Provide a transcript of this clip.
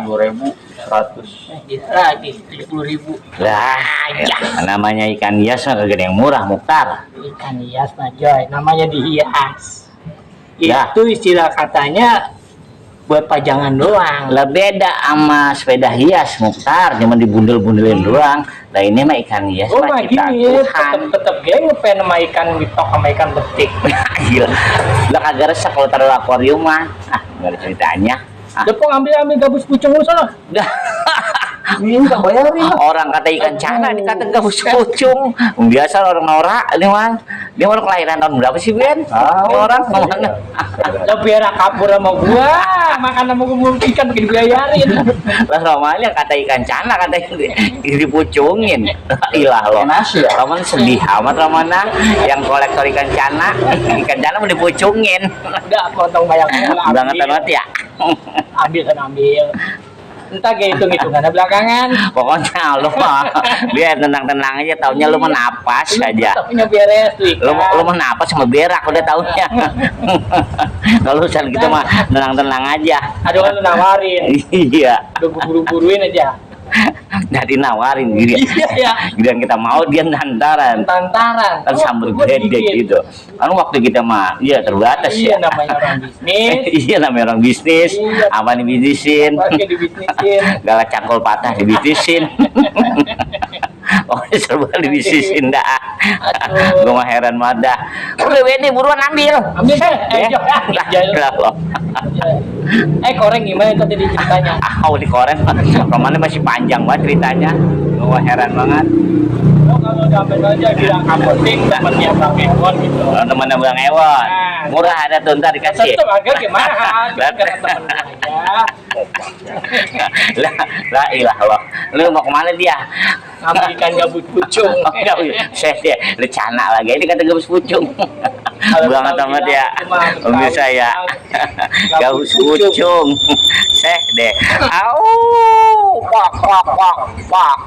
80.000, 100. Lagi 70.000. Lah, Ya. namanya ikan hias mah kagak ada yang murah, Mukhtar. Ikan hias mah Joy, namanya dihias. Ya. Itu istilah katanya buat pajangan doang. Lah beda sama sepeda hias, Mukhtar, cuma dibundel-bundelin doang. Lah ini mah ikan hias Oh mah mah ciptaan gini, Tuhan. tetep gue ngepen sama ikan bitok sama ikan betik. Gila. Lah kagak resep kalau taruh akuarium mah. Ah, enggak ada ceritanya. Depong ambil gabus pucung lu sana. Udah. Ini tak bayarin. Orang kata ikan cana dikata gabus pucung. Biasa orang norak ini mah. Dia orang kelahiran tahun berapa sih, Ben? Tahu. Orang kemana? Lo biar kabur sama gua, makan sama gua ikan bikin bayarin. Lah Romannya kata ikan cana kata dipucungin. Ilah lo. Nasi ya? Roman sedih amat Romana yang kolektor ikan cana. Ikan cana mau dipucungin. Udah potong bayangnya Banget banget ya. ambil. Entah kayak hitung-hitungannya belakangan. Pokoknya lu mah dia tenang-tenang aja, taunya lu mah napas aja. Lu punya beres tuh Lu ikan. mah napas sama berak udah taunya. Kalau urusan gitu mah tenang-tenang aja. Aduh kan lu nawarin. Iya. Udah buru-buruin aja. Jadi nawarin gitu. Iya. Giliran kita mau dia nantaran. Tantaran. Kan sambal Gua gede dikit. gitu. Kan waktu kita mah iya terbatas Iya ya. namanya orang bisnis. Iya namanya orang bisnis. Iya. Apa dibisnisin? Pakai dibisnisin. Galak cangkul patah dibisnisin. Oh, serba dibisnisin dah. Aduh. Gua mah heran banget dah. Udah Wendy buruan ambil. Ambil deh. Lah, lah lo. Koreng gimana tadi ceritanya? Ah, di koreng. Romannya masih panjang banget ceritanya. Gua heran banget. Oh, kalau dapat aja bilang apotek dapatnya Bang Ewon gitu. Kalau temannya Bang Ewon, murah ada tuh ntar dikasih. Tetep harga gimana? Lah, Kata temen aja. lah ilah lo. Lu mau kemana dia? Ngambil ikan gabus pucung. Saya dia rencana lagi. Ini kata gabus pucung. Banget sama dia. Pemirsa ya. Gabus pucung. Saya deh. Au, pak.